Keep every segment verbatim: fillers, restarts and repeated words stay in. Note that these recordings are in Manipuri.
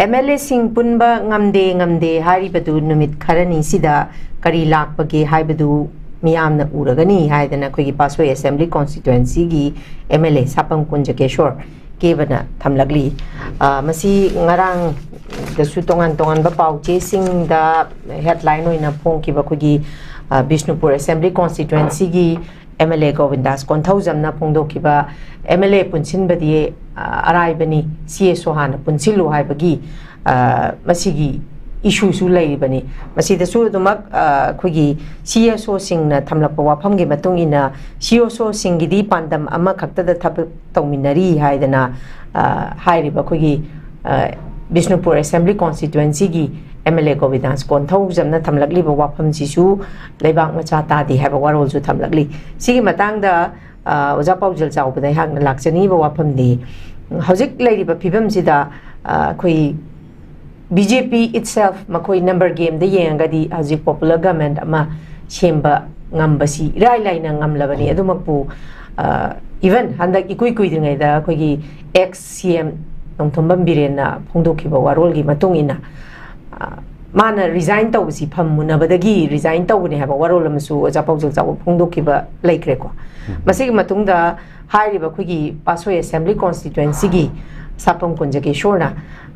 ꯑꯦꯝ ꯑꯦꯜ ꯑꯦꯁꯤꯡ ꯄꯨꯟꯕ ꯉꯝꯗꯦ ꯉꯝꯗꯦ ꯍꯥꯏꯔꯤꯕꯗꯨ ꯅꯨꯃꯤꯠ ꯈꯔꯅꯤꯁꯤꯗ ꯀꯔꯤ ꯂꯥꯛꯄꯒꯦ ꯍꯥꯏꯕꯗꯨ ꯃꯤꯌꯥꯝꯅ ꯎꯔꯒꯅꯤ ꯍꯥꯏꯗꯅ ꯑꯩꯈꯣꯏꯒꯤ ꯄꯥꯠꯁꯣꯏ ꯑꯦꯁꯦꯝꯕ꯭ꯂꯤ ꯀꯣꯟꯁꯇꯤꯇ꯭ꯋꯦꯟꯁꯤꯒꯤ ꯑꯦꯝ ꯑꯦꯜ ꯑꯦ ꯁꯥꯄꯝ ꯀꯨꯟꯖꯒꯦꯁꯣꯔ ꯀꯦꯕꯅ ꯊꯝꯂꯛꯂꯤ꯫ ꯑ, ꯃꯁꯤ ꯉꯔꯥꯡꯗꯁꯨ ꯇꯣꯉꯥꯟ ꯇꯣꯉꯥꯟꯕ ꯄꯥꯎ ꯆꯦꯁꯤꯡꯗ ꯍꯦꯗꯂꯥꯏꯟ ꯑꯣꯏꯅ ꯐꯣꯡꯈꯤꯕ ꯑꯩꯈꯣꯏꯒꯤ, ꯑ, ꯕꯤꯁꯅꯨꯄꯨꯔ ꯑꯦꯁꯦꯝꯕ꯭ꯂꯤ ꯀꯣꯟꯁꯇꯤꯇ꯭ꯋꯦꯟꯁꯤꯒꯤ ꯑꯦꯝ ꯑꯦꯜ ꯑꯦ ꯒꯣꯕꯤꯟꯗꯥꯁ ꯀꯣꯟꯊꯧꯖꯝꯅ ꯐꯣꯡꯗꯣꯛꯈꯤꯕ ꯑꯦꯝ ꯑꯦꯜ ꯑꯦ ꯄꯨꯟꯁꯤꯟꯕꯗꯤ, ꯑ, ꯑꯔꯥꯏꯕꯅꯤ, ꯁꯤ ꯑꯦꯁ ꯑꯣ ꯍꯥꯟꯅ ꯄꯨꯟꯁꯤꯜꯂꯨ ꯍꯥꯏꯕꯒꯤ, ꯑ, ꯃꯁꯤꯒꯤ ꯏꯁꯨꯁꯨ ꯂꯩꯔꯤꯕꯅꯤ꯫ ꯃꯁꯤꯗꯁꯨ ꯑꯗꯨꯃꯛ, ꯑ, ꯑꯩꯈꯣꯏꯒꯤ ꯁꯤ ꯑꯦꯁ ꯑꯣꯁꯤꯡꯅ ꯊꯝꯂꯛꯄ ꯋꯥꯐꯝꯒꯤ ꯃꯇꯨꯡ ꯏꯟꯅ ꯁꯤ ꯑꯦꯁ ꯑꯣꯁꯤꯡꯒꯤꯗꯤ ꯄꯥꯟꯗꯝ ꯑꯃꯈꯛꯇꯗ ꯊꯕꯛ ꯇꯧꯃꯤꯟꯅꯔꯤ ꯍꯥꯏꯗꯅ, ꯑ, ꯍꯥꯏꯔꯤꯕ ꯑꯩꯈꯣꯏꯒꯤ, ꯑ, ꯕꯤꯁꯅꯨꯄꯨꯔ ꯑꯦꯁꯦꯝꯕ꯭ꯂꯤ ꯀꯣꯟꯁꯇꯤꯇ꯭ꯋꯦꯟꯁꯤꯒꯤ ꯑꯦꯝ ꯑꯦꯜ ꯑꯦ ꯒꯣꯕꯤꯟꯗꯥꯁ ꯀꯣꯟꯊꯧꯖꯝꯅ ꯊꯝꯂꯛꯂꯤꯕ ꯋꯥꯐꯝꯁꯤꯁꯨ ꯂꯩꯕꯥꯛ ꯃꯆꯥ ꯇꯥꯗꯦ ꯍꯥꯏꯕ ꯋꯥꯔꯣꯜꯁꯨ ꯊꯝꯂꯛꯂꯤ꯫ ꯁꯤꯒꯤ ꯃꯇꯥꯡꯗ, ꯑ, ꯑꯣꯖꯥ ꯄꯥꯎꯖꯦꯜ ꯆꯥꯎꯕꯗ ꯑꯩꯍꯥꯛꯅ ꯂꯥꯛꯆꯅꯤꯡꯉꯤꯕ ꯋꯥꯐꯝꯗꯤ, ꯍꯧꯖꯤꯛ ꯂꯩꯔꯤꯕ ꯐꯤꯕꯝꯁꯤꯗ, ꯑ, ꯑꯩꯈꯣꯏ ꯕꯤ ꯖꯦ ꯄꯤ itself, ꯃꯈꯣꯏ ꯅꯝꯕꯔ ꯒꯦꯝꯗ ꯌꯦꯡꯉꯒꯗꯤ ꯍꯧꯖꯤꯛ ꯄꯣꯄꯨꯂꯔ ꯒꯚꯔꯟꯃꯦꯟꯠ ꯑꯃ ꯁꯦꯝꯕ ꯉꯝꯕꯁꯤ ꯏꯔꯥꯏ ꯂꯥꯏꯅ ꯉꯝꯂꯕꯅꯤ꯫ ꯑꯗꯨꯃꯛꯄꯨ, ꯑ, even ꯍꯟꯗꯛ ꯏꯀꯨꯏ ꯀꯨꯏꯗ꯭ꯔꯤꯉꯩꯗ ꯑꯩꯈꯣꯏꯒꯤ ꯑꯦꯛꯁ ꯁꯤ ꯑꯦꯝ ꯅꯣꯡꯊꯣꯝꯕꯝ ꯕꯤꯔꯦꯟꯅ ꯐꯣꯡꯗꯣꯛꯈꯤꯕ ꯋꯥꯔꯣꯜꯒꯤ ꯃꯇꯨꯡ ꯏꯟꯅ, ꯑ, ꯃꯥꯅ ꯔꯤꯖꯥꯏꯟ ꯇꯧꯕꯁꯤ ꯐꯝ ꯃꯨꯟꯅꯕꯗꯒꯤ ꯔꯤꯖꯥꯏꯟ ꯇꯧꯕꯅꯤ ꯍꯥꯏꯕ ꯋꯥꯔꯣꯜ ꯑꯃꯁꯨ ꯑꯣꯖꯥ ꯄꯥꯎꯖꯦꯜ ꯆꯥꯎꯕ ꯐꯣꯡꯗꯣꯛꯈꯤꯕ ꯂꯩꯈ꯭ꯔꯦꯀꯣ꯫ ꯃꯁꯤꯒꯤ ꯃꯇꯨꯡꯗ ꯍꯥꯏꯔꯤꯕ ꯑꯩꯈꯣꯏꯒꯤ ꯄꯥꯠꯁꯣꯏ ꯑꯦꯁꯦꯝꯕ꯭ꯂꯤ ꯀꯣꯟꯁꯇꯤꯇ꯭ꯋꯦꯟꯁꯤꯒꯤ ꯁꯥꯄꯝ ꯀꯨꯟꯖꯒꯦꯁꯣꯔꯅ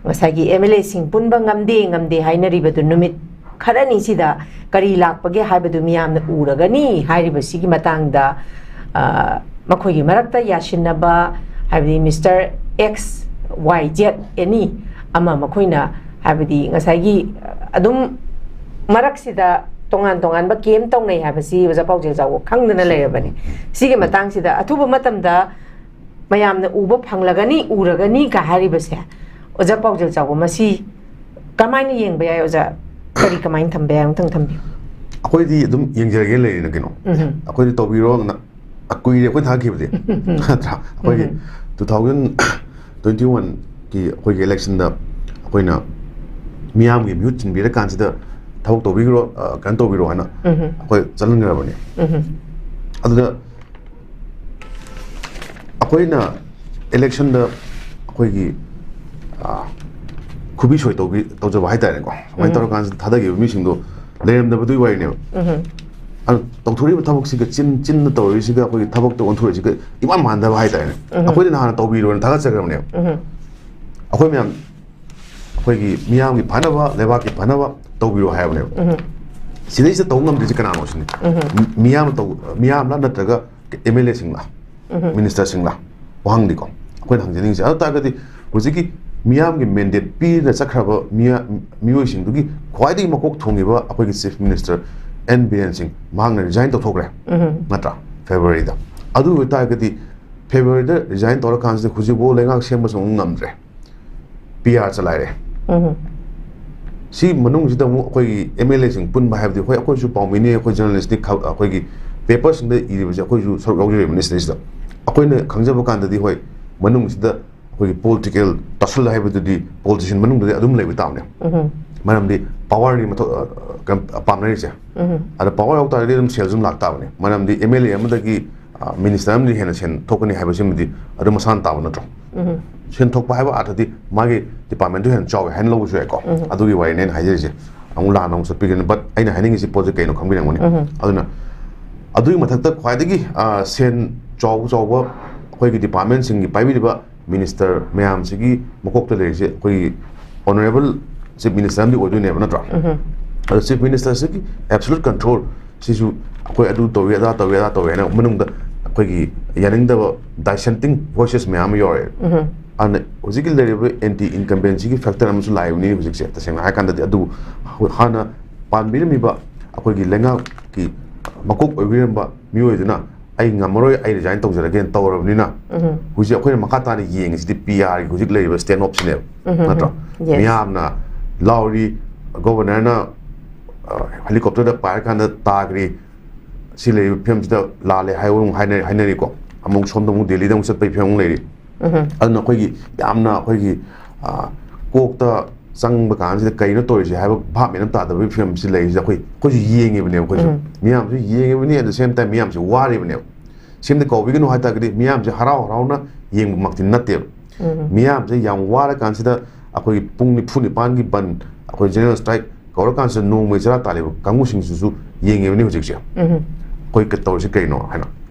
ꯉꯁꯥꯏꯒꯤ ꯑꯦꯝ ꯑꯦꯜ ꯑꯦꯁꯤꯡ ꯄꯨꯟꯕ ꯉꯝꯗꯦ ꯉꯝꯗꯦ ꯍꯥꯏꯅꯔꯤꯕꯗꯨ ꯅꯨꯃꯤꯠ ꯈꯔꯅꯤꯁꯤꯗ ꯀꯔꯤ ꯂꯥꯛꯄꯒꯦ ꯍꯥꯏꯕꯗꯨ ꯃꯤꯌꯥꯝꯅ ꯎꯔꯒꯅꯤ ꯍꯥꯏꯔꯤꯕꯁꯤꯒꯤ ꯃꯇꯥꯡꯗ, ꯑ, ꯃꯈꯣꯏꯒꯤ ꯃꯔꯛꯇ ꯌꯥꯁꯤꯟꯅꯕ, ꯍꯥꯏꯕꯗꯤ ꯃꯤꯁꯇꯔ ꯑꯦꯛꯁ ꯋꯥꯏ ꯖꯦꯠ ꯑꯦꯅꯤ ꯑꯃ ꯃꯈꯣꯏꯅ, ꯍꯥꯏꯕꯗꯤ ꯉꯁꯥꯏꯒꯤ, ꯑ, ꯑꯗꯨꯝ ꯃꯔꯛꯁꯤꯗ ꯇꯣꯉꯥꯟ ꯇꯣꯉꯥꯟꯕ ꯀꯦꯝ ꯇꯧꯅꯩ ꯍꯥꯏꯕꯁꯤ ꯑꯣꯖꯥ ꯄꯥꯎꯖꯦꯜ ꯆꯥꯎꯕ ꯈꯪꯗꯅ ꯂꯩꯔꯕꯅꯤ꯫ ꯁꯤꯒꯤ ꯃꯇꯥꯡꯁꯤꯗ ꯑꯊꯨꯕ ꯃꯇꯝꯗ ꯃꯌꯥꯝꯅ ꯎꯕ ꯐꯪꯂꯒꯅꯤ, ꯎꯔꯒꯅꯤ ꯀ ꯍꯥꯏꯔꯤꯕꯁꯦ, ꯑꯣꯖꯥ ꯄꯥꯎꯖꯦꯜ ꯆꯥꯎꯕ, ꯃꯁꯤ ꯀꯃꯥꯏꯅ ꯌꯦꯡꯕ ꯌꯥꯏ ꯑꯣꯖꯥ? ꯀꯔꯤ ꯀꯃꯥꯏꯅ ꯊꯝꯕ ꯌꯥꯏ? ꯑꯃꯨꯛꯇꯪ ꯊꯝꯕꯤꯌꯨ꯫ ꯑꯩꯈꯣꯏꯗꯤ ꯑꯗꯨꯝ ꯌꯦꯡꯖꯔꯒꯦ ꯂꯩꯔꯦꯅ ꯀꯩꯅꯣ꯫ ꯎꯝꯍꯨꯝ꯫ ꯑꯩꯈꯣꯏꯗꯤ ꯇꯧꯕꯤꯔꯣꯅ ꯀꯨꯏꯔꯦ ꯑꯩꯈꯣꯏ ꯊꯥꯈꯤꯕꯗꯤ꯫ ꯅꯠꯇ꯭ꯔꯥ? ꯑꯩꯈꯣꯏꯒꯤ ꯎꯝꯍꯨꯝ꯫ Two thousand twenty one ꯀꯤ ꯑꯩꯈꯣꯏꯒꯤ election ꯗ ꯑꯩꯈꯣꯏꯅ ꯃꯤꯌꯥꯝꯒꯤ ꯃꯤꯍꯨꯠ ꯆꯤꯟꯕꯤꯔꯀꯥꯟꯁꯤꯗ ꯊꯕꯛ ꯇꯧꯕꯤꯈ꯭ꯔꯣ, ꯑ, ꯀꯩꯅꯣ ꯇꯧꯕꯤꯔꯣ ꯍꯥꯏꯅ ꯎꯝꯍꯨꯝ꯫ ꯑꯩꯈꯣꯏ ꯆꯠꯍꯟꯈ꯭ꯔꯕꯅꯤ꯫ ꯎꯝꯍꯨꯝ꯫ ꯑꯗꯨꯗ ꯑꯩꯈꯣꯏꯅ election ꯗ ꯑꯩꯈꯣꯏꯒꯤ, ꯑ, ꯈꯨꯕꯤ ꯁꯣꯏ ꯇꯧꯕꯤ ꯇꯧꯖꯕ ꯍꯥꯏꯇꯥꯔꯦꯀꯣ꯫ ꯁꯨꯃꯥꯏꯅ ꯎꯝ꯫ ꯇꯧꯔꯀꯥꯟꯁꯤꯗ ꯊꯥꯗꯈꯤꯕ ꯃꯤꯁꯤꯡꯗꯣ ꯂꯩꯔꯝꯗꯕꯗꯨꯒꯤ ꯋꯥꯔꯤꯅꯦꯕ꯫ ꯎꯝ꯫ ꯑꯗꯨ ꯇꯧꯊꯣꯔꯛꯏꯕ ꯊꯕꯛꯁꯤꯒ ꯆꯤꯟ ꯆꯤꯟꯅ ꯇꯧꯔꯤꯁꯤꯒ ꯑꯩꯈꯣꯏꯒꯤ ꯊꯕꯛꯇ ꯑꯣꯟꯊꯣꯔꯛꯏꯁꯤꯒ ꯏꯃꯥꯟ ꯃꯥꯟꯗꯕ ꯍꯥꯏꯇꯥꯔꯦꯅꯦ꯫ ꯎꯝ꯫ ꯑꯩꯈꯣꯏꯗ ꯍꯥꯟꯅ ꯇꯧꯕꯤꯔꯣꯅ ꯊꯥꯒꯠꯆꯈ꯭ꯔꯕꯅꯦꯕ꯫ ꯎꯝ꯫ ꯑꯩꯈꯣꯏ ꯃꯌꯥꯝ ꯑꯩꯈꯣꯏꯒꯤ ꯃꯤꯌꯥꯝꯒꯤ ꯐꯅꯕ, ꯂꯩꯕꯥꯛꯀꯤ ꯐꯅꯕ ꯇꯧꯕꯤꯔꯣ ꯍꯥꯏꯕꯅꯦꯕ꯫ ꯎꯝ꯫ ꯁꯤꯗꯩꯁꯤꯗ ꯇꯧꯕ ꯉꯝꯗ꯭ꯔꯤꯁꯤ ꯀꯅꯥꯅꯣ ꯁꯤꯅꯤ꯫ ꯎꯝ꯫ ꯃꯤ-, ꯃꯤꯌꯥꯝꯅ ꯇꯧ ꯃꯤꯌꯥꯝꯂ ꯅꯠꯇ꯭ꯔꯒ ꯑꯦꯝ ꯑꯦꯜ ꯑꯦꯁꯤꯡꯂ, ꯎꯝ꯫ ꯃꯤꯅꯤꯁꯇꯔꯁꯤꯡꯂ, ꯋꯥꯍꯪꯗꯤꯀꯣ ꯑꯩꯈꯣꯏꯅ ꯍꯪꯖꯅꯤꯡꯉꯤꯁꯦ꯫ ꯑꯗꯨ ꯇꯥꯔꯒꯗꯤ ꯍꯧꯖꯤꯛꯀꯤ ꯃꯤꯌꯥꯝꯒꯤ ꯃꯦꯟꯗꯦꯠ ꯄꯤꯔ ꯆꯠꯈ꯭ꯔꯕ ꯃꯤꯌꯥ-, ꯃꯤꯑꯣꯏꯁꯤꯡꯗꯨꯒꯤ ꯈ꯭ꯋꯥꯏꯗꯒꯤ ꯃꯀꯣꯛ ꯊꯣꯡꯉꯤꯕ ꯑꯩꯈꯣꯏꯒꯤ ꯆꯤꯐ ꯃꯤꯅꯤꯁꯇꯔ ꯑꯦꯟ ꯕꯤꯔꯦꯟ ꯁꯤꯡ, ꯃꯍꯥꯛꯅ ꯔꯤꯖꯥꯏꯟ ꯇꯧꯊꯣꯛꯈ꯭ꯔꯦ꯫ ꯎꯝ꯫ ꯅꯠꯇ꯭ꯔꯥ? ꯐꯦꯕ꯭ꯔꯨꯋꯥꯔꯤꯗ꯫ ꯑꯗꯨ ꯑꯣꯏꯇꯥꯔꯒꯗꯤ ꯐꯦꯕ꯭ꯔꯨꯋꯥꯔꯤꯗ ꯔꯤꯖꯥꯏꯟ ꯇꯧꯔꯀꯥꯟꯁꯤꯗ ꯍꯧꯖꯤꯛꯐꯥꯎ ꯂꯩꯉꯥꯛ ꯁꯦꯝꯕꯁꯨ ꯑꯃꯨꯛ ꯉꯝꯗ꯭ꯔꯦ꯫ ꯄꯤ ꯑꯥꯔ ꯆꯂꯥꯏꯔꯦ꯫ ꯎꯝ꯫ ꯁꯤ ꯃꯅꯨꯡꯁꯤꯗ ꯑꯃꯨꯛ ꯑꯩꯈꯣꯏꯒꯤ ꯑꯦꯝ ꯑꯦꯜ ꯑꯦꯁꯤꯡ ꯄꯨꯟꯕ ꯍꯥꯏꯕꯗꯤ, ꯍꯣꯏ, ꯑꯩꯈꯣꯏꯁꯨ ꯄꯥꯎꯃꯤꯅꯤ, ꯑꯩꯈꯣꯏ ꯖꯔꯅꯦꯂꯤꯁ꯭ꯠꯅꯤ, ꯈ-, ꯑꯩꯈꯣꯏꯒꯤ ꯄꯦꯄꯔꯁꯤꯡꯗ ꯏꯔꯤꯕꯁꯦ ꯑꯩꯈꯣꯏꯁꯨ ꯁꯔꯨꯛ ꯌꯥꯎꯖꯔꯤꯕꯅꯤ ꯁꯤꯗꯩꯁꯤꯗ꯫ ꯑꯩꯈꯣꯏꯅ ꯈꯪꯖꯕ ꯀꯥꯟꯗꯗꯤ, ꯍꯣꯏ, ꯃꯅꯨꯡꯁꯤꯗ ꯑꯩꯈꯣꯏꯒꯤ ꯄꯣꯂꯤꯇꯤꯀꯦꯜ ꯇꯁꯜ ꯍꯥꯏꯕꯗꯨꯗꯤ ꯄꯣꯂꯤꯇꯤꯁꯤꯌꯟ ꯃꯅꯨꯡꯗꯗꯤ ꯑꯗꯨꯝ ꯂꯩꯕ ꯇꯥꯕꯅꯦ꯫ ꯎꯝ꯫ ꯃꯔꯝꯗꯤ ꯄꯋꯥꯔꯅꯤ ꯃꯊꯧ-, ꯑ, ꯀꯩꯅꯣ, ꯄꯥꯝꯅꯔꯤꯁꯦ꯫ ꯎꯝ꯫ ꯑꯗ ꯄꯋꯥꯔ ꯌꯥꯎ ꯇꯥꯔꯒꯗꯤ ꯑꯗꯨꯝ ꯁꯦꯜꯁꯨ ꯑꯗꯨꯝ ꯂꯥꯛ ꯇꯥꯕꯅꯦ꯫ ꯃꯔꯝꯗꯤ ꯑꯦꯝ ꯑꯦꯜ ꯑꯦ ꯑꯃꯗꯒꯤ, ꯑ, ꯃꯤꯅꯤꯁꯇꯔ ꯑꯃꯗꯤ ꯍꯦꯟꯅ ꯁꯦꯟ ꯊꯣꯛꯀꯅꯤ ꯍꯥꯏꯕꯁꯤꯃꯗꯤ ꯑꯗꯨꯝ ꯃꯁꯥꯅ ꯇꯥꯕ ꯅꯠꯇ꯭ꯔꯣ? ꯎꯝ꯫ ꯁꯦꯟ ꯊꯣꯛꯄ ꯍꯥꯏꯕ ꯑꯥꯔꯊꯗꯤ ꯃꯥꯒꯤ ꯗꯤꯄꯥꯔꯠꯃꯦꯟꯗꯨ ꯍꯦꯟꯅ ꯆꯥꯎꯋꯦ ꯍꯥꯏꯅ ꯂꯧꯕꯁꯨ ꯌꯥꯏꯀꯣ꯫ ꯎꯝ꯫ ꯑꯗꯨꯒꯤ ꯋꯥꯔꯤꯅꯦ ꯑꯩꯅ ꯍꯥꯏꯖꯔꯤꯁꯦ꯫ ꯑꯃꯨꯛ ꯂꯥꯟꯅ ꯑꯃꯨꯛ ꯆꯠꯄꯤꯒꯅꯤ꯫ But ꯑꯩꯅ ꯍꯥꯏꯅꯤꯡꯉꯤꯁꯤ ꯄꯣꯠꯁꯦ ꯀꯩꯅꯣ ꯈꯪꯕꯤꯔꯝꯒꯅꯤ꯫ ꯎꯝ꯫ ꯑꯗꯨꯅ ꯑꯗꯨꯒꯤ ꯃꯊꯛꯇ ꯈ꯭ꯋꯥꯏꯗꯒꯤ, ꯑ, ꯁꯦꯟ ꯆꯥꯎꯕ ꯆꯥꯎꯕ ꯑꯩꯈꯣꯏꯒꯤ ꯗꯤꯄꯥꯔꯠꯃꯦꯟꯁꯤꯡꯒꯤ ꯄꯥꯏꯕꯤꯔꯤꯕ ꯃꯤꯅꯤꯁꯇꯔ ꯃꯌꯥꯝꯁꯤꯒꯤ ꯃꯀꯣꯛꯇ ꯂꯩꯔꯤꯁꯦ ꯑꯩꯈꯣꯏꯒꯤ ꯑꯣꯅꯔꯦꯕꯜ ꯆꯤꯐ ꯃꯤꯅꯤꯁꯇꯔ ꯑꯃꯗꯤ ꯑꯣꯏꯗꯣꯏꯅꯦꯕ, ꯅꯠꯇ꯭ꯔꯥ? ꯎꯝ꯫ ꯑꯗꯣ ꯆꯤꯐ ꯃꯤꯅꯤꯁꯇꯔꯁꯤꯒꯤ ꯑꯦꯕꯁꯣꯂꯨꯠ ꯀꯟꯇ꯭ꯔꯣꯜ, ꯁꯤꯁꯨ ꯑꯩꯈꯣꯏ ꯑꯗꯨ ꯇꯧꯏ, ꯑꯗꯥ ꯇꯧꯏ, ꯑꯗꯥ ꯇꯧꯏ ꯍꯥꯏꯅ ꯃꯅꯨꯡꯗ ꯑꯩꯈꯣꯏꯒꯤ ꯌꯥꯅꯤꯡꯗꯕ ꯗꯥꯏꯁꯦꯟꯇꯤꯡ ꯚꯣꯏꯁꯦꯁ ꯃꯌꯥꯝ ꯑꯃ ꯌꯥꯎꯔꯛꯑꯦ꯫ ꯎꯝ꯫ ꯑꯗꯨꯅ ꯍꯧꯖꯤꯛꯀꯤ ꯂꯩꯔꯤꯕ ꯑꯦꯟꯇꯤ ꯏꯟꯀꯝꯕꯦꯟꯁꯤꯒꯤ ꯐꯦꯛꯇꯔ ꯑꯃꯁꯨ ꯂꯥꯛꯏꯕꯅꯤ ꯍꯧꯖꯤꯛꯁꯦ꯫ ꯇꯁꯦꯡꯅ ꯍꯥꯏꯔꯀꯥꯟꯗꯗꯤ ꯑꯗꯨꯕꯨ ꯍꯥꯟꯅ ꯄꯥꯟꯕꯤꯔꯝꯃꯤꯕ ꯑꯩꯈꯣꯏꯒꯤ ꯂꯩꯉꯥꯛꯀꯤ ꯃꯀꯣꯛ ꯑꯣꯏꯕꯤꯔꯝꯕ ꯃꯤꯑꯣꯏꯗꯨꯅ "ꯑꯩ ꯉꯝꯃꯔꯣꯏ, ꯑꯩ ꯔꯤꯖꯥꯏꯟ ꯇꯧꯖꯔꯒꯦꯅ" ꯇꯧꯔꯕꯅꯤꯅ, ꯎꯝ꯫ ꯍꯧꯖꯤꯛ ꯑꯩꯈꯣꯏꯅ ꯃꯈꯥ ꯇꯥꯅ ꯌꯦꯡꯉꯤꯁꯤꯗꯤ ꯄꯤ ꯑꯥꯔꯒꯤ ꯍꯧꯖꯤꯛ ꯂꯩꯔꯤꯕ ꯁ꯭ꯇꯦꯟ ꯑꯣꯞꯁꯤꯅꯦꯕ, ꯎꯝ꯫ ꯅꯠꯇ꯭ꯔꯣ? Yes꯫ ꯃꯤꯌꯥꯝꯅ ꯂꯥꯎꯔꯤ, ꯒꯣꯕꯔꯅꯔꯅ, ꯑ, ꯍꯦꯂꯤꯀꯣꯞꯇꯔꯗ ꯄꯥꯏꯔꯀꯥꯟꯗ ꯇꯥꯈ꯭ꯔꯤ, ꯁꯤ ꯂꯩꯔꯤꯕ ꯐꯤꯕꯝꯁꯤꯗ ꯂꯥꯜꯂꯦ ꯍꯥꯏꯕ ꯑꯃꯨꯛ ꯍꯥꯏꯅ-, ꯍꯥꯏꯅꯔꯤꯀꯣ꯫ ꯑꯃꯨꯛ ꯁꯣꯝꯗ ꯑꯃꯨꯛ ꯗꯦꯜꯂꯤꯗ ꯑꯃꯨꯛ ꯆꯠꯄꯒꯤ ꯐꯤꯕꯝ ꯑꯃꯨꯛ ꯂꯩꯔꯤ꯫ ꯎꯝ꯫ ꯑꯗꯨꯅ ꯑꯩꯈꯣꯏꯒꯤ ꯌꯥꯝꯅ ꯑꯩꯈꯣꯏꯒꯤ, ꯑ, ꯀꯣꯛꯇ ꯆꯪꯕ ꯀꯥꯟꯁꯤꯗ ꯀꯩꯅꯣ ꯇꯧꯔꯤꯁꯦ ꯍꯥꯏꯕ ꯚꯥꯞ ꯃꯦꯟ ꯑꯃ ꯇꯥꯗꯕꯒꯤ ꯐꯤꯕꯝꯁꯤ ꯂꯩꯔꯤꯁꯦ ꯑꯩꯈꯣꯏ, ꯑꯩꯈꯣꯏꯁꯨ ꯌꯦꯡꯉꯤꯕꯅꯦꯕ ꯑꯩꯈꯣꯏꯁꯨ꯫ ꯎꯝ꯫ ꯃꯤꯌꯥꯝꯁꯨ ꯌꯦꯡꯉꯤꯕꯅꯤ, at the same time ꯃꯤꯌꯥꯝꯁꯨ ꯋꯥꯔꯤꯕꯅꯦꯕ꯫ ꯁꯤꯝꯗꯤ ꯀꯧꯕꯤꯒꯅꯨ ꯍꯥꯏ ꯇꯥꯔꯒꯗꯤ ꯃꯤꯌꯥꯝꯁꯦ ꯍꯔꯥꯎ ꯍꯔꯥꯎꯅ ꯌꯦꯡꯕꯃꯛꯇꯤ ꯅꯠꯇꯦꯕ꯫ ꯎꯝ꯫ ꯃꯤꯌꯥꯝꯁꯦ ꯌꯥꯝ ꯋꯥꯔꯀꯥꯟꯁꯤꯗ ꯑꯩꯈꯣꯏꯒꯤ ꯄꯨꯡ ꯅꯤꯐꯨ ꯅꯤꯄꯥꯟꯒꯤ ꯕꯟ, ꯑꯩꯈꯣꯏ ꯖꯦꯅꯔꯦꯜ ꯁ꯭ꯇ꯭ꯔꯥꯏꯛ ꯀꯧꯔꯀꯥꯟꯁꯤꯗ ꯅꯣꯡꯃꯩ ꯆꯔꯥ ꯇꯥꯜꯂꯤꯕ ꯀꯥꯡꯕꯨꯁꯤꯡꯁꯤꯁꯨ ꯌꯦꯡꯉꯤꯕꯅꯤ ꯍꯧꯖꯤꯛꯁꯦ꯫ ꯑꯩꯈꯣꯏ ꯀ-, ꯇꯧꯔꯤꯁꯤ ꯀꯩꯅꯣ ꯍꯥꯏꯅ꯫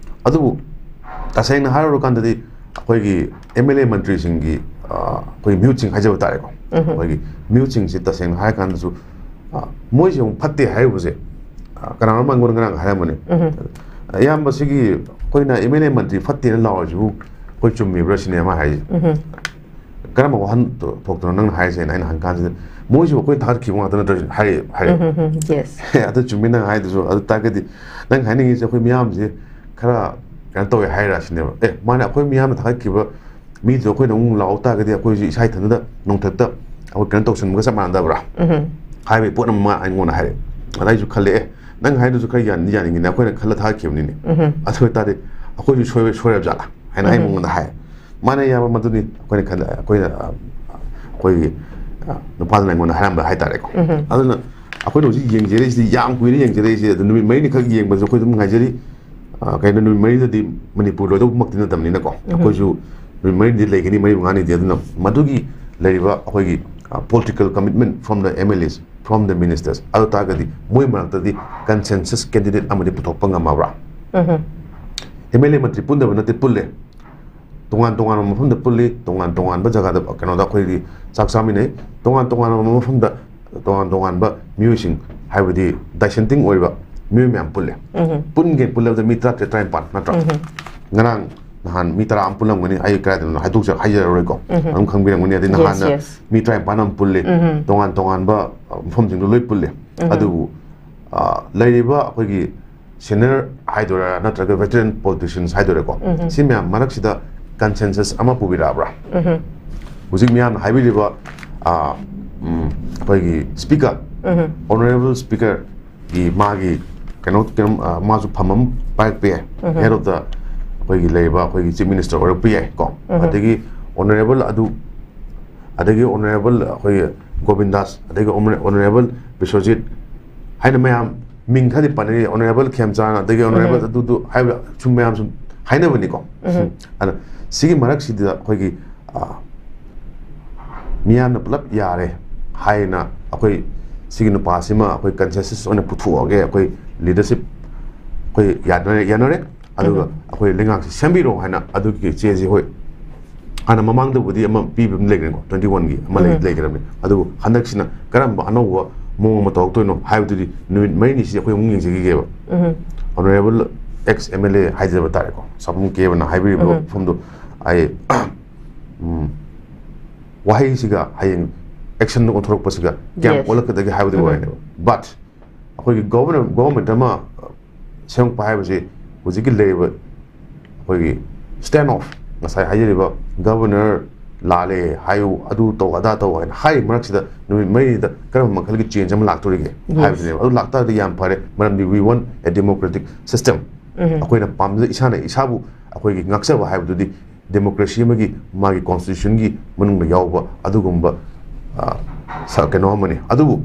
ꯑꯗꯨꯕꯨ ꯇꯁꯦꯡꯅ ꯍꯥꯏꯔꯨꯔꯀꯥꯟꯗꯗꯤ ꯑꯩꯈꯣꯏꯒꯤ ꯑꯦꯝ ꯑꯦꯜ ꯑꯦ ꯃꯟꯇ꯭ꯔꯤꯁꯤꯡꯒꯤ, ꯑ, ꯑꯩꯈꯣꯏ ꯃꯤꯍꯨꯠꯁꯤꯡ ꯍꯥꯏꯖꯕ ꯇꯥꯔꯦꯀꯣ꯫ ꯑꯩꯈꯣꯏꯒꯤ ꯃꯤꯍꯨꯠꯁꯤꯡꯁꯤ ꯇꯁꯦꯡꯅ ꯍꯥꯏꯔꯀꯥꯟꯗꯁꯨ, ꯑ, ꯃꯣꯏꯁꯦ ꯑꯃꯨꯛ ꯐꯠꯇꯦ ꯍꯥꯏꯔꯨꯕꯁꯦ, ꯑ, ꯀꯅꯥꯅꯣꯝ ꯑꯩꯉꯣꯟꯗ ꯉꯔꯥꯡ ꯍꯥꯏꯔꯝꯕꯅꯦ꯫ ꯑꯌꯥꯝꯕ ꯁꯤꯒꯤ ꯑꯩꯈꯣꯏꯅ ꯑꯦꯝ ꯑꯦꯜ ꯑꯦ ꯃꯟꯇ꯭ꯔꯤ ꯐꯠꯇꯦꯅ ꯂꯥꯎꯔꯤꯁꯤꯕꯨ ꯑꯩꯈꯣꯏ ꯆꯨꯝꯃꯤꯕ꯭ꯔꯥ ꯁꯤꯅꯦ ꯃꯥ ꯍꯥꯏꯁꯦ꯫ ꯀꯔꯝꯕ ꯋꯥꯍꯟ ꯊꯣꯛꯇꯅꯣ ꯅꯪꯅ ꯍꯥꯏꯔꯤꯁꯦꯅ ꯑꯩꯅ ꯍꯪꯀꯥꯟꯁꯤꯗ, "ꯃꯣꯏꯁꯨ ꯑꯩꯈꯣꯏ ꯊꯥꯒꯠꯈꯤꯕ ꯉꯥꯛꯇ ꯅꯠꯇ꯭ꯔꯣ?" ꯍꯥꯏꯔꯛꯑꯦ, ꯍꯥꯏꯔꯛꯑꯦ꯫ ꯎꯝ, ꯎꯝ, ꯎꯝ, yes. ꯑꯗꯨ ꯆꯨꯝꯃꯤ ꯅꯪ ꯍꯥꯏꯗꯨꯁꯨ꯫ ꯑꯗꯨ ꯇꯥꯔꯒꯗꯤ ꯅꯪ ꯍꯥꯏꯅꯤꯡꯉꯤꯁꯦ ꯑꯩꯈꯣꯏ ꯃꯤꯌꯥꯝꯁꯦ ꯈꯔ ꯀꯩꯅꯣ ꯇꯧꯋꯦ ꯍꯥꯏꯔ ꯁꯤꯅꯦꯕ꯫ ꯑꯦ, ꯃꯥꯅꯦ, ꯑꯩꯈꯣꯏ ꯃꯤꯌꯥꯝꯅ ꯊꯥꯒꯠꯈꯤꯕ ꯃꯤꯗꯨ ꯑꯩꯈꯣꯏꯅ ꯑꯃꯨꯛ ꯂꯥꯎ ꯇꯥꯔꯒꯗꯤ ꯑꯩꯈꯣꯏꯁꯨ ꯏꯁꯥ ꯏꯊꯟꯇꯗ ꯅꯣꯡꯊꯛꯇ ꯑꯩꯈꯣꯏ ꯀꯩꯅꯣ ꯇꯧꯁꯟꯕꯒ ꯆꯞ ꯃꯥꯟꯅꯗꯕ꯭ꯔꯥ? ꯍꯥꯏꯕꯒꯤ ꯄꯣꯠ ꯑꯃ ꯃꯥ ꯑꯩꯉꯣꯟꯗ ꯍꯥꯏꯔꯛꯑꯦ꯫ ꯑꯗ ꯑꯩꯁꯨ ꯈꯜꯂꯦ, "ꯑꯦ, ꯅꯪ ꯍꯥꯏꯗꯨꯁꯨ ꯈꯔ ꯌꯥꯅꯤ, ꯌꯥꯅꯤꯡꯉꯤꯅꯦ, ꯑꯩꯈꯣꯏꯅ ꯈꯜꯂ ꯊꯥꯒꯠꯈꯤꯕꯅꯤꯅꯦ꯫ ꯑꯗꯨ ꯑꯣꯏꯇꯥꯔꯗꯤ ꯑꯩꯈꯣꯏꯁꯨ ꯁꯣꯏ-, ꯁꯣꯏꯔꯕ ꯖꯥꯠꯂꯥ?" ꯍꯥꯏꯅ ꯑꯩ ꯃꯉꯣꯟꯗ ꯍꯥꯏ꯫ ꯃꯥꯅ ꯌꯥꯕ ꯃꯗꯨꯅꯤ ꯑꯩꯈꯣꯏꯅ ꯈꯜꯂ-, ꯑꯩꯈꯣꯏꯅ, ꯑ, ꯑꯩꯈꯣꯏꯒꯤ, ꯑ, ꯅꯨꯄꯥꯗꯨꯅ ꯑꯩꯉꯣꯟꯗ ꯍꯥꯏꯔꯝꯕ ꯍꯥꯏꯇꯥꯔꯦꯀꯣ꯫ ꯑꯗꯨꯅ ꯑꯩꯈꯣꯏꯅ ꯍꯧꯖꯤꯛ ꯌꯦꯡꯖꯔꯛꯏꯁꯤꯗꯤ ꯌꯥꯝ ꯀꯨꯏꯅ ꯌꯦꯡꯖꯔꯛꯏꯁꯦ, ꯑꯗꯨ ꯅꯨꯃꯤꯠ ꯃꯔꯤꯅꯤꯈꯛ ꯌꯦꯡꯕꯁꯨ ꯑꯩꯈꯣꯏ ꯑꯗꯨꯝ ꯉꯥꯏꯖꯔꯤ꯫ ꯑ, ꯀꯩꯅꯣ, ꯅꯨꯃꯤꯠ ꯃꯔꯤꯗꯗꯤ ꯃꯅꯤꯄꯨꯔ ꯂꯣꯏꯗꯧꯃꯛꯇꯤ ꯅꯠꯇꯕꯅꯤꯅꯀꯣ꯫ ꯑꯩꯈꯣꯏꯁꯨ ꯅꯨꯃꯤꯠ ꯃꯔꯤꯅꯤꯗꯤ ꯂꯩꯒꯅꯤ, ꯃꯔꯤ ꯃꯉꯥꯅꯤꯗꯤ꯫ ꯑꯗꯨꯅ ꯃꯗꯨꯒꯤ ꯂꯩꯔꯤꯕ ꯑꯩꯈꯣꯏꯒꯤ, ꯑ, political commitment from the M L As, from the ministers, ꯑꯗꯨ ꯇꯥꯔꯒꯗꯤ ꯃꯣꯏ ꯃꯔꯛꯇꯗꯤ consensus candidate ꯑꯃꯗꯤ ꯄꯨꯊꯣꯛꯄ ꯉꯝꯃꯕ꯭ꯔꯥ? ꯑꯦꯝ ꯑꯦꯜ ꯑꯦ ꯃꯟꯇ꯭ꯔꯤ ꯄꯨꯟꯗꯕ ꯅꯠꯇꯦ, ꯄꯨꯜꯂꯦ꯫ ꯇꯣꯉꯥꯟ ꯇꯣꯉꯥꯟꯕ ꯃꯐꯝꯗ ꯄꯨꯜꯂꯤ, ꯇꯣꯉꯥꯟ ꯇꯣꯉꯥꯟꯕ ꯖꯒꯥꯗ, ꯀꯩꯅꯣꯗ, ꯑꯩꯈꯣꯏꯒꯤ ꯆꯥꯛ ꯆꯥꯃꯤꯟꯅꯩ꯫ ꯇꯣꯉꯥꯟ ꯇꯣꯉꯥꯟꯕ ꯃꯐꯝꯗ ꯇꯣꯉꯥꯟ ꯇꯣꯉꯥꯟꯕ ꯃꯤꯑꯣꯏꯁꯤꯡ, ꯍꯥꯏꯕꯗꯤ dissenting ꯑꯣꯏꯕ ꯃꯤꯑꯣꯏ ꯃꯌꯥꯝ ꯄꯨꯜꯂꯦ꯫ ꯄꯨꯟꯒꯦ ꯄꯨꯜꯂꯕꯗ ꯃꯤ ꯇꯔꯥꯇꯔꯦꯠ, ꯇꯔꯥꯅꯤꯄꯥꯟ ꯅꯠꯇ꯭ꯔꯣ? ꯉꯔꯥꯡ ꯅꯍꯥꯟ ꯃꯤ ꯇꯔꯥ ꯑꯃ ꯄꯨꯜꯂꯝꯒꯅꯤ, ꯑꯩ ꯀꯗꯥꯏꯗꯅꯣ ꯍꯥꯏꯗꯣꯛꯆ-, ꯍꯥꯏꯖꯔꯔꯣꯏꯀꯣ꯫ ꯑꯗꯨꯝ ꯈꯪꯕꯤꯔꯝꯒꯅꯤ꯫ ꯑꯗꯩ Yes, ꯅꯍꯥꯟꯅ yes. ꯃꯤ ꯇꯔꯥꯅꯤꯄꯥꯟ ꯑꯃ ꯄꯨꯜꯂꯤ, ꯇꯣꯉꯥꯟ ꯇꯣꯉꯥꯟꯕ, ꯑ, ꯃꯐꯝꯁꯤꯡꯗ ꯂꯣꯏ ꯄꯨꯜꯂꯤ꯫ ꯑꯗꯨꯕꯨ, ꯑ, ꯂꯩꯔꯤꯕ ꯑꯩꯈꯣꯏꯒꯤ senior ꯍꯥꯏꯗꯣꯏꯔꯥ ꯅꯠꯇ꯭ꯔꯒ veteran politicians ꯍꯥꯏꯗꯣꯏꯔꯥꯀꯣ, ꯁꯤ ꯃꯌꯥꯝ ꯃꯔꯛꯁꯤꯗ consensus ꯑꯃ ꯄꯨꯕꯤꯔꯛꯑꯕ꯭ꯔꯥ? ꯍꯧꯖꯤꯛ ꯃꯤꯌꯥꯝꯅ ꯍꯥꯏꯕꯤꯔꯤꯕ, ꯑ, ꯎꯝ, ꯑꯩꯈꯣꯏꯒꯤ speaker, honourable speaker ꯒꯤ ꯃꯥꯒꯤ ꯀꯩꯅꯣ, ꯀꯩꯅꯣ, ꯑ, ꯃꯥꯁꯨ ꯐꯝ ꯑꯃ ꯄꯥꯏꯔꯛꯄ ꯌꯥꯏ, head of the, ꯑꯩꯈꯣꯏꯒꯤ ꯂꯩꯔꯤꯕ ꯑꯩꯈꯣꯏꯒꯤ chief minister ꯑꯣꯏꯔꯛꯄ ꯌꯥꯏ ꯀꯣ꯫ ꯑꯗꯒꯤ honourable ꯑꯗꯨ, ꯑꯗꯒꯤ honourable ꯑꯩꯈꯣꯏꯒꯤ ꯒꯣꯕꯤꯟꯗꯥꯁ, ꯑꯗꯒꯤ honourable ꯕꯤꯁ꯭ꯋꯖꯤꯠ ꯍꯥꯏꯅ ꯃꯌꯥꯝ ꯃꯤꯡ ꯈꯔꯗꯤ ꯄꯟꯅꯔꯤ, honourable ꯈꯦꯝꯆꯥꯟ, ꯑꯗꯒꯤ honourable ꯑꯗꯨꯗꯨ ꯍꯥꯏꯕ ꯁꯨꯝ ꯃꯌꯥꯝ ꯁꯨꯝ ꯍꯥꯏꯅꯕꯅꯤꯀꯣ꯫ ꯑꯗ ꯁꯤꯒꯤ ꯃꯔꯛꯁꯤꯗ ꯑꯩꯈꯣꯏꯒꯤ, ꯑ, ꯃꯤꯌꯥꯝꯅ ꯄꯨꯂꯞ ꯌꯥꯔꯦ ꯍꯥꯏꯅ ꯑꯩꯈꯣꯏ ꯁꯤꯒꯤ ꯅꯨꯄꯥꯁꯤꯃ ꯑꯩꯈꯣꯏ ꯀꯟꯁꯦꯟꯁꯁ ꯑꯣꯏꯅ ꯄꯨꯊꯣꯛꯑꯒꯦ, ꯑꯩꯈꯣꯏ ꯂꯤꯗꯔꯁꯤꯞ ꯑꯩꯈꯣꯏ ꯌꯥꯅꯔꯦ, ꯌꯥꯅꯔꯦ, ꯑꯗꯨꯒ ꯑꯩꯈꯣꯏ ꯂꯩꯉꯥꯛꯁꯤ ꯁꯦꯝꯕꯤꯔꯣ ꯍꯥꯏꯅ ꯑꯗꯨꯒꯤ ꯆꯦꯁꯤ ꯍꯣꯏ ꯍꯥꯟꯅ ꯃꯃꯥꯡꯗꯕꯨꯗꯤ ꯑꯃ ꯄꯤꯕ ꯑꯃ ꯂꯩꯈ꯭ꯔꯦꯀꯣ, ꯇ꯭ꯋꯦꯟꯇꯤ ꯋꯥꯟꯒꯤ ꯑꯃ ꯂꯩ- ꯎꯝ꯫ ꯂꯩꯈ꯭ꯔꯕꯅꯤ꯫ ꯑꯗꯨꯕꯨ ꯍꯟꯗꯛꯁꯤꯅ ꯀꯔꯝꯕ ꯑꯅꯧꯕ ꯃꯑꯣꯡ ꯑꯃ ꯇꯧꯔꯛꯇꯣꯏꯅꯣ ꯍꯥꯏꯕꯗꯨꯗꯤ ꯅꯨꯃꯤꯠ ꯃꯔꯤꯅꯤꯁꯤꯗꯤ ꯑꯩꯈꯣꯏ ꯑꯃꯨꯛ ꯌꯦꯡꯖꯈꯤꯒꯦꯕ꯫ ꯎꯝ꯫ Honourable ex M L A ꯍꯥꯏꯖꯕ ꯇꯥꯔꯦꯀꯣ, ꯁꯥꯕꯨꯡ ꯀꯦꯕꯅ ꯍꯥꯏꯕꯤꯔꯤꯕ ꯎꯝ꯫ ꯋꯥꯐꯝꯗꯣ ꯑꯩ ꯎꯝ, ꯋꯥꯍꯩꯁꯤꯒ ꯍꯌꯦꯡ ꯑꯦꯛꯁꯟꯗ ꯑꯣꯟꯊꯣꯔꯛꯄꯁꯤꯒ ꯀꯌꯥꯝ Yes. ꯑꯣꯜꯂꯛꯀꯗꯒꯦ ꯍꯥꯏꯕꯗꯨꯒꯤ ꯎꯝ꯫ ꯋꯥꯔꯤꯅꯦꯕ꯫ But ꯑꯩꯈꯣꯏꯒꯤ ꯒꯣꯕꯔꯅꯃꯦꯟ ꯒꯣꯕꯔꯃꯦꯟ ꯑꯃ ꯁꯦꯝꯃꯛꯄ ꯍꯥꯏꯕꯁꯤ ꯍꯧꯖꯤꯛꯀꯤ ꯂꯩꯔꯤꯕ ꯑꯩꯈꯣꯏꯒꯤ stand off, ꯉꯁꯥꯏ ꯍꯥꯏꯖꯔꯤꯕ ꯒꯕꯔꯅꯔ ꯂꯥꯜꯂꯦ ꯍꯥꯏꯌꯨ, ꯑꯗꯨ ꯇꯧ, ꯑꯗꯥ ꯇꯧ ꯍꯥꯏꯅ ꯍꯥꯏꯔꯤ ꯃꯔꯛꯁꯤꯗ ꯅꯨꯃꯤꯠ ꯃꯔꯤꯅꯤꯗ ꯀꯔꯝꯕ ꯃꯈꯜꯒꯤ ꯆꯦꯟꯖ ꯑꯃ ꯂꯥꯛꯇꯣꯔꯤꯒꯦ Yes. ꯍꯥꯏꯕꯁꯤꯅꯦꯕ꯫ ꯑꯗꯨ ꯂꯥꯛꯇꯥꯔꯗꯤ ꯌꯥꯝ ꯐꯔꯦ, ꯃꯔꯝꯗꯤ we want a democratic system꯫ ꯎꯝ꯫ ꯑꯩꯈꯣꯏꯅ ꯄꯥꯝꯖ ꯏꯁꯥꯅ ꯏꯁꯥꯕꯨ ꯑꯩꯈꯣꯏꯒꯤ ꯉꯥꯛꯆꯕ ꯍꯥꯏꯕꯗꯨꯗꯤ ꯗꯦꯃꯣꯀ꯭ꯔꯦꯁꯤ ꯑꯃꯒꯤ ꯃꯥꯒꯤ ꯀꯣꯟꯁꯇꯤꯇ꯭ꯌꯨꯁꯟꯒꯤ ꯃꯅꯨꯡꯗ ꯌꯥꯎꯕ ꯑꯗꯨꯒꯨꯝꯕ, ꯑ, ꯁ-, ꯀꯩꯅꯣ ꯑꯃꯅꯤ꯫ ꯑꯗꯨꯕꯨ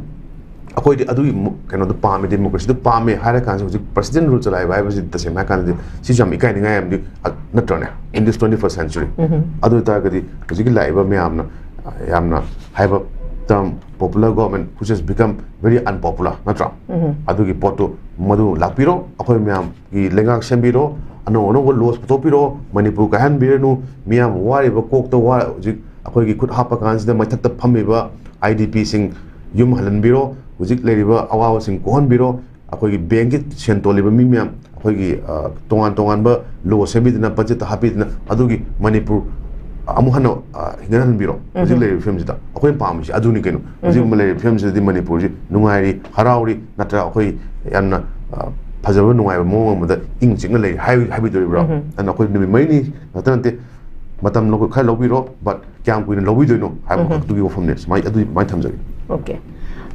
ꯑꯩꯈꯣꯏꯗꯤ ꯑꯗꯨꯒꯤ ꯃꯨ-, ꯀꯩꯅꯣꯗꯣ ꯄꯥꯝꯃꯦ, ꯗꯦꯃꯣꯀ꯭ꯔꯦꯁꯤꯗꯣ ꯄꯥꯝꯃꯦ ꯍꯥꯏꯔ ꯀꯥꯟꯁꯤꯗ ꯍꯧꯖꯤꯛ ꯄ꯭ꯔꯁꯤꯗꯦꯟ ꯔꯨꯜ ꯆꯂꯥꯏꯕ ꯍꯥꯏꯕꯁꯤ ꯇꯁꯦꯡꯅ ꯍꯥꯏꯔ ꯀꯥꯟꯗꯗꯤ ꯁꯤꯁꯨ ꯌꯥꯝ ꯏꯀꯥꯏꯅꯤꯡꯉꯥꯏ ꯑꯃꯗꯤ, ꯑ, ꯅꯠꯇ꯭ꯔꯅꯦ? In this twenty first century꯫ ꯎꯝ꯫ ꯑꯗꯨ ꯑꯣꯏꯇꯥꯔꯒꯗꯤ ꯍꯧꯖꯤꯛꯀꯤ ꯂꯥꯛꯏꯕ ꯃꯌꯥꯝꯅ, ꯑ, ꯌꯥꯝꯅ ꯍꯥꯏꯕ term popular government which has become very unpopular, ꯅꯠꯇ꯭ꯔꯥ? ꯎꯝ꯫ ꯑꯗꯨꯒꯤ ꯄꯣꯠꯇꯨ ꯃꯗꯨ ꯂꯥꯛꯄꯤꯔꯣ, ꯑꯩꯈꯣꯏ ꯃꯌꯥꯝꯒꯤ ꯂꯩꯉꯥꯛ ꯁꯦꯝꯕꯤꯔꯣ, ꯑꯅꯧ ꯑꯅꯧꯕ ꯂꯣꯁ ꯄꯨꯊꯣꯛꯄꯤꯔꯣ, ꯃꯅꯤꯄꯨꯔ ꯀꯥꯏꯍꯟꯕꯤꯔꯅꯨ, ꯃꯤꯌꯥꯝ ꯋꯥꯔꯤꯕ ꯀꯣꯛꯇ ꯋꯥ-, ꯍꯧꯖꯤꯛ ꯑꯩꯈꯣꯏꯒꯤ ꯈꯨꯠ ꯍꯥꯞꯄ ꯀꯥꯟꯁꯤꯗ ꯃꯊꯛꯇ ꯐꯝꯃꯤꯕ ꯑꯥꯏ ꯗꯤ ꯄꯤꯁꯤꯡ ꯌꯨꯝ ꯍꯜꯍꯟꯕꯤꯔꯣ, ꯍꯧꯖꯤꯛ ꯂꯩꯔꯤꯕ ꯑꯋꯥꯕꯁꯤꯡ ꯀꯣꯛꯍꯟꯕꯤꯔꯣ, ꯑꯩꯈꯣꯏꯒꯤ ꯕꯦꯡꯀꯤ ꯁꯦꯟ ꯇꯣꯜꯂꯤꯕ ꯃꯤ ꯃꯌꯥꯝ, ꯑꯩꯈꯣꯏꯒꯤ, ꯑ, ꯇꯣꯉꯥꯟ ꯇꯣꯉꯥꯟꯕ ꯂꯣ ꯁꯦꯝꯕꯤꯗꯅ, ꯕꯖꯦꯠꯇ ꯍꯥꯞꯄꯤꯗꯅ, ꯑꯗꯨꯒꯤ ꯃꯅꯤꯄꯨꯔ ꯑꯃꯨꯛ ꯍꯟꯅ, ꯑ, ꯍꯤꯡꯒꯠꯍꯟꯕꯤꯔꯣ꯫ ꯍꯧꯖꯤꯛ ꯎꯝ꯫ ꯂꯩꯔꯤꯕ ꯐꯤꯕꯝꯁꯤꯗ ꯑꯩꯈꯣꯏꯅ ꯄꯥꯝꯃꯤꯁꯤ ꯑꯗꯨꯅꯤ ꯀꯩꯅꯣ꯫ ꯍꯧꯖꯤꯛ ꯎꯝ꯫ ꯂꯩꯔꯤꯕ ꯐꯤꯕꯝꯁꯤꯗꯗꯤ ꯃꯅꯤꯄꯨꯔꯁꯤ ꯅꯨꯡꯉꯥꯏꯔꯤ, ꯍꯔꯥꯎꯔꯤ, ꯅꯠꯇ꯭ꯔꯒ ꯑꯩꯈꯣꯏ ꯌꯥꯝꯅ, ꯑ, ꯐꯖꯕ ꯅꯨꯡꯉꯥꯏꯕ ꯃꯑꯣꯡ ꯑꯃꯗ ꯏꯪ ꯆꯤꯛꯅ ꯂꯩꯔꯤ ꯍꯥꯏ-, ꯍꯥꯏꯕꯤꯗꯣꯔꯤꯕ꯭ꯔꯣ? ꯎꯝ꯫ ꯑꯗꯨꯅ ꯑꯩꯈꯣꯏ ꯅꯨꯃꯤꯠ ꯃꯔꯤꯅꯤ ꯈꯛꯇ ꯅꯠꯇꯦ, ꯃꯇꯝ ꯂꯧ-, ꯈꯔ ꯂꯧꯕꯤꯔꯣ, but ꯀꯌꯥꯝ ꯀꯨꯏꯅ ꯂꯧꯕꯤꯗꯣꯏꯅꯣ ꯍꯥꯏꯕ ꯎꯝ꯫ ꯑꯗꯨꯒꯤ ꯋꯥꯐꯝꯅꯦ꯫ ꯁꯨꯃꯥꯏ-, ꯑꯗꯨꯒꯤ ꯑꯗꯨꯃꯥꯏꯅ ꯊꯝꯖꯒꯦ꯫ Okay꯫